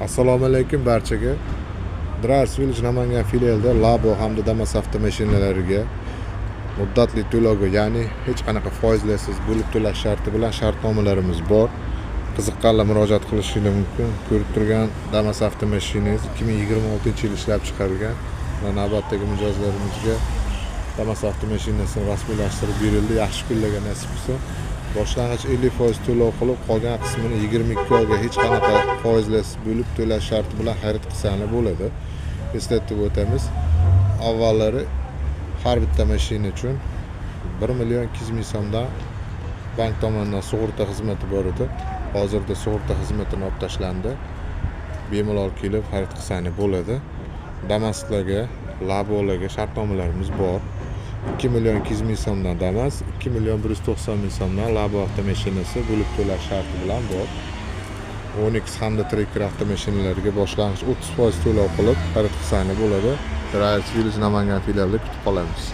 Assalomu alaykum barchaga. Drivers Village Namangan filialida Labo hamda Damas avtomashinalariga muddatli to'lovga, ya'ni hech qanaqa foizlarsiz bo'lib to'lash sharti bilan shartnomalarimiz bor. Qiziqqanlar murojaat qilishingiz mumkin. Ko'rib turgan Damas avtomashinangiz 2026-yil ishlab chiqarilgan va navbatdagi mijozlarimizga Damas avtomashinasini rasmiylashtirib berildi. Yaxshi kunlarga nasib qilsin. Boshlang'ich 50% to'lov qilib, qolgan qismini 22 oyga hech qanaqa foizlarsiz bo'lib to'lash sharti bilan xarid qilsangiz bo'ladi. Eslatib o'tamiz. Avvallari har bitta mashina uchun 1 million 200 ming so'mdan bank tomonidan sug'urta xizmati bor edi. Hozirda sug'urta xizmatini olib tashlandi. Bemalol kelib xarid qilsangiz bo'ladi. Damaslarga, Labolarga shartnomalarimiz bor. 2 million 200 ming so'mdan Damas, 2 million 190 ming so'mdan Labo avtomashinasi bo'lib to'lash sharti bilan bor. Onix hamda Tracker avtomashinalariga boshlang'ich 30% to'lov qilib xarid qilsangiz bo'ladi. Drivers Village Namangan filialida kutib qolamiz.